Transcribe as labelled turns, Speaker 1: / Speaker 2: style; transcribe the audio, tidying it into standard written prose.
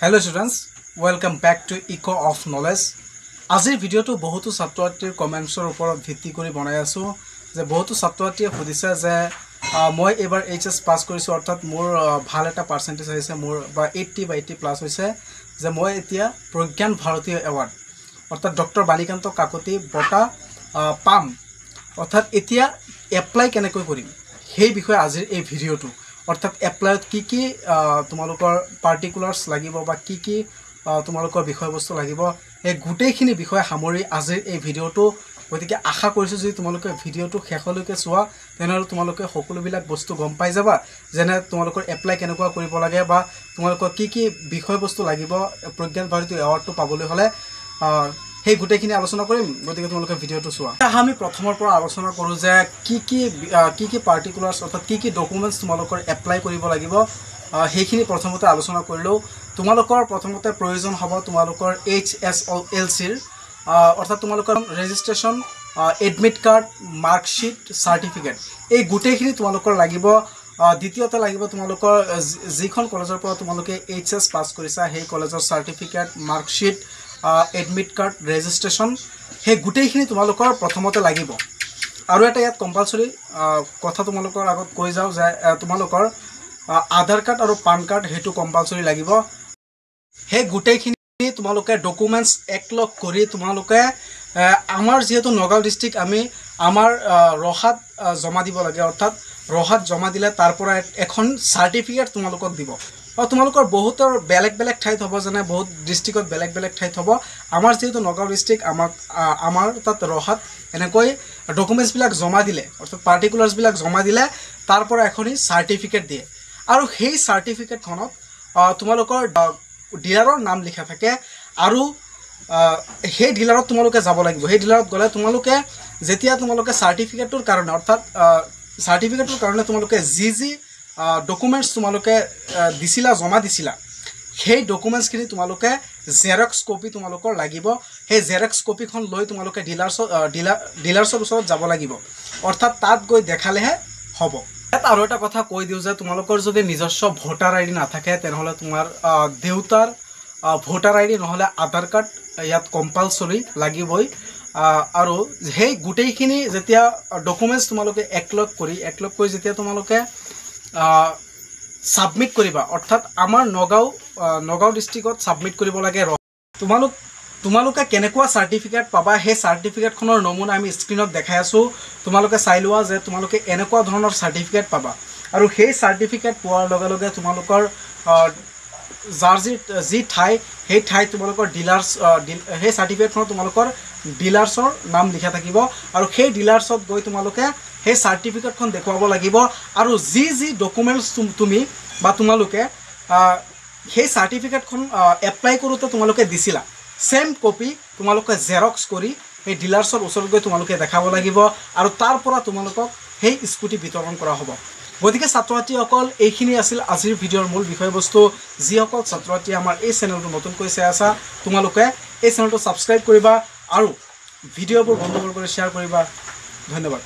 Speaker 1: Hello students, welcome back to Eco of Knowledge. আজিৰ ভিডিঅ'টো বহুতো ছাত্ৰ ছাত্ৰীৰ কমেণ্টছৰ ওপৰত ভিত্তি কৰি বনাই আছোঁ যে বহুতো ছাত্ৰ ছাত্ৰীয়ে সুধিছে যে মই এইবাৰ এইচ এছ পাছ কৰিছোঁ, অৰ্থাৎ মোৰ ভাল এটা পাৰ্চেণ্টেজ আহিছে মোৰ বা 80 বা 80+ হৈছে, যে মই এতিয়া প্ৰজ্ঞান ভাৰতীয় এৱাৰ্ড অৰ্থাৎ ডক্টৰ বাণীকান্ত কাকতি বঁটা পাম, অৰ্থাৎ এতিয়া এপ্লাই কেনেকৈ কৰিম, সেই বিষয়ে আজিৰ এই ভিডিঅ'টো। অৰ্থাৎ এপ্লাইত কি কি তোমালোকৰ পাৰ্টিকুলাৰ্ছ লাগিব বা কি কি তোমালোকৰ বিষয়বস্তু লাগিব, এই গোটেইখিনি বিষয় সামৰি আজিৰ এই ভিডিঅ'টো। গতিকে আশা কৰিছোঁ, যদি তোমালোকে ভিডিঅ'টো শেষলৈকে চোৱা, তেনেহ'লে তোমালোকে সকলোবিলাক বস্তু গম পাই যাবা, যেনে তোমালোকৰ এপ্লাই কেনেকুৱা কৰিব লাগে বা তোমালোকৰ কি কি বিষয়বস্তু লাগিব প্ৰজ্ঞান ভাৰতী এৱাৰ্ডটো পাবলৈ হ'লে, সেই গোটেইখিনি আলোচনা কৰিম। গতিকে তোমালোকে ভিডিঅ'টো চোৱা। আমি প্ৰথমৰ পৰা আলোচনা কৰোঁ যে কি কি পাৰ্টিকুলাৰ্ছ অৰ্থাৎ কি কি ডকুমেণ্টছ তোমালোকৰ এপ্লাই কৰিব লাগিব, সেইখিনি প্ৰথমতে আলোচনা কৰিলেও তোমালোকৰ প্ৰথমতে প্ৰয়োজন হ'ব তোমালোকৰ এইচএছএলচিৰ, অৰ্থাৎ তোমালোকৰ registration, admit card, marksheet, certificate, এই গোটেইখিনি তোমালোকৰ লাগিব। দ্বিতীয়তে লাগিব তোমালোকৰ যিখন কলেজৰ পৰা তোমালোকে এইচএছ পাছ কৰিছা, সেই কলেজৰ certificate, marksheet, admit card, registration, সেই গোটেইখিনি তোমালোকৰ প্ৰথমতে লাগিব। আৰু এটা ইয়াত কম্পালচৰি কথা তোমালোকৰ আগত কৈ যাওঁ যে তোমালোকৰ আধাৰ কাৰ্ড আৰু পান কাৰ্ড, সেইটো কম্পালচৰি লাগিব। সেই গোটেইখিনি তোমালোকে ডকুমেণ্টছ একলগ কৰি তোমালোকে আমাৰ যিহেতু নগাঁও ডিষ্ট্ৰিক্ট, আমি আমাৰ ৰহাত জমা দিব লাগে। অৰ্থাৎ ৰহাত জমা দিলে তাৰ পৰা এখন চাৰ্টিফিকেট তোমালোকক দিব। আৰু তোমালোকৰ বহুতৰ বেলেগ বেলেগ ঠাইত হ'ব, যেনে বহুত ডিষ্ট্ৰিক্টত বেলেগ বেলেগ ঠাইত হ'ব। আমাৰ যিহেতু নগাঁও ডিষ্ট্ৰিক্ট, আমাক আমাৰ তাত ৰহাত এনেকৈ ডকুমেণ্টছবিলাক জমা দিলে, অৰ্থাৎ পাৰ্টিকুলাৰ্ছবিলাক জমা দিলে, তাৰ পৰা এখনি চাৰ্টিফিকেট দিয়ে আৰু সেই চাৰ্টিফিকেটখনত তোমালোকৰ ডিলাৰৰ নাম লিখা থাকে আৰু সেই ডিলাৰত তোমালোকে যাব লাগিব। সেই ডিলাৰত গ'লে তোমালোকে যেতিয়া তোমালোকে চাৰ্টিফিকেটটোৰ কাৰণে, অৰ্থাৎ চাৰ্টিফিকেটটোৰ কাৰণে তোমালোকে যি যি ডকুমেণ্টছ তোমালোকে দিছিলা, জমা দিছিলা, সেই ডকুমেণ্টছখিনি তোমালোকে জেৰক্স কপি তোমালোকৰ লাগিব। সেই জেৰক্স কপিখন লৈ তোমালোকে ডিলাৰ্ছৰ ওচৰত যাব লাগিব, অৰ্থাৎ তাত গৈ দেখালেহে হ'ব। ইয়াত আৰু এটা কথা কৈ দিওঁ যে তোমালোকৰ যদি নিজস্ব ভোটাৰ আইডি নাথাকে, তেনেহ'লে তোমাৰ দেউতাৰ ভোটাৰ আইডি নহ'লে আধাৰ কাৰ্ড ইয়াত কম্পালচৰি লাগিবই। আৰু সেই গোটেইখিনি যেতিয়া ডকুমেণ্টছ তোমালোকে একলগ কৰি যেতিয়া তোমালোকে ছাবমিট কৰিবা, অৰ্থাৎ আমাৰ নগাঁও ডিষ্ট্ৰিক্টত ছাবমিট কৰিব লাগে। তোমালোকে কেনেকুৱা চাৰ্টিফিকেট পাবা, সেই চাৰ্টিফিকেটখনৰ নমুনা আমি স্ক্ৰীণত দেখাই আছোঁ। তোমালোকে চাই লোৱা যে তোমালোকে এনেকুৱা ধৰণৰ চাৰ্টিফিকেট পাবা। আৰু সেই চাৰ্টিফিকেট পোৱাৰ লগে লগে তোমালোকৰ যাৰ যি যি ঠাই, সেই ঠাইত তোমালোকৰ ডিলাৰ্ছ, সেই চাৰ্টিফিকেটখনত তোমালোকৰ ডিলাৰ্ছৰ নাম লিখা থাকিব আৰু সেই ডিলাৰ্ছত গৈ তোমালোকে সেই চাৰ্টিফিকেটখন দেখুৱাব লাগিব। আৰু যি যি ডকুমেণ্টছ তুমি বা তোমালোকে সেই চাৰ্টিফিকেটখন এপ্লাই কৰোঁতে তোমালোকে দিছিলা, ছেম কপি তোমালোকে জেৰক্স কৰি সেই ডিলাৰ্ছৰ ওচৰত গৈ তোমালোকে দেখাব লাগিব আৰু তাৰ পৰা তোমালোকক সেই স্কুটি বিতৰণ কৰা হ'ব। গতিকে ছাত্ৰ ছাত্ৰীসকল, এইখিনি আছিল আজিৰ ভিডিঅ'ৰ মূল বিষয়বস্তু। যিসকল ছাত্ৰ ছাত্ৰীয়ে আমাৰ এই চেনেলটো নতুনকৈ চাই আছা, তোমালোকে এই চেনেলটো ছাবস্ক্ৰাইব কৰিবা আৰু ভিডিঅ'বোৰ বন্ধুবৰ্গলৈ শ্বেয়াৰ কৰিবা। ধন্যবাদ।